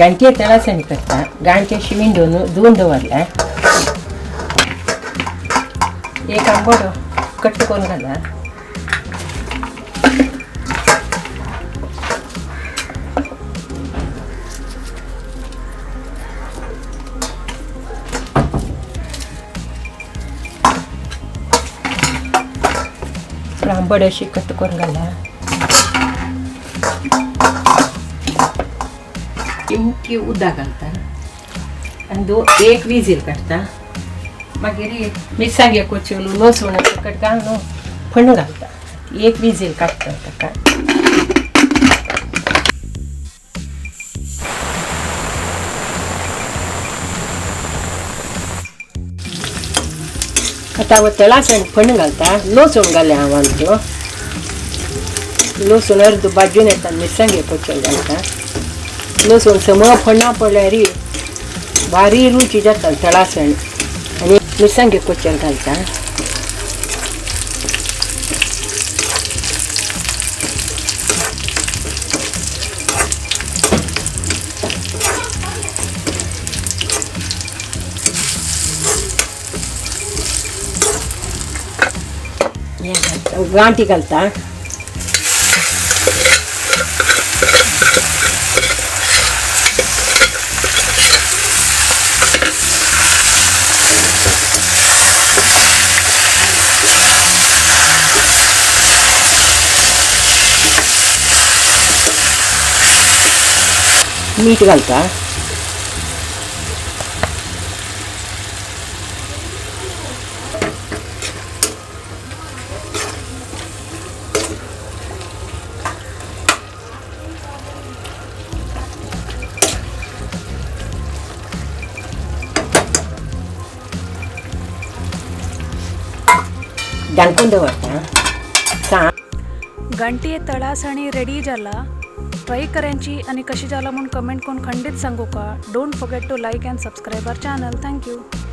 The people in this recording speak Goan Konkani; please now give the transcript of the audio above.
गांठये तळासणी करता. गांठये शिवीन धुवन दवरल्या. एक आंबोडो कट्ट करून घाला. आंबड अशी कट करून घाला. चिमटी उदक घालता आनी एक विजील काडटा. मागीर मिरसांगे कोचून लसूण सकट घालून फण्ण घालता. एक विजील काडटा ताका. आतां तळासण फण्ण घालता. लसूण घालें हांव आमच्यो. लसूण अर्द भाजून येता. मिरसांगे कोचून घालता. लसूण सम फण्णा पडल्यार भारी रुची जाता तळासण. आनी मिरसांगे कोचल घालता. गांठी घालता. मीठ घालता. धांकून दवरता. गांठये तळासणी रेडी जाला. ट्राय करायची आणि कशी जाला म्हणून कमेंट करून खंडित सांगू का. Don't forget to like and subscribe our channel. Thank you.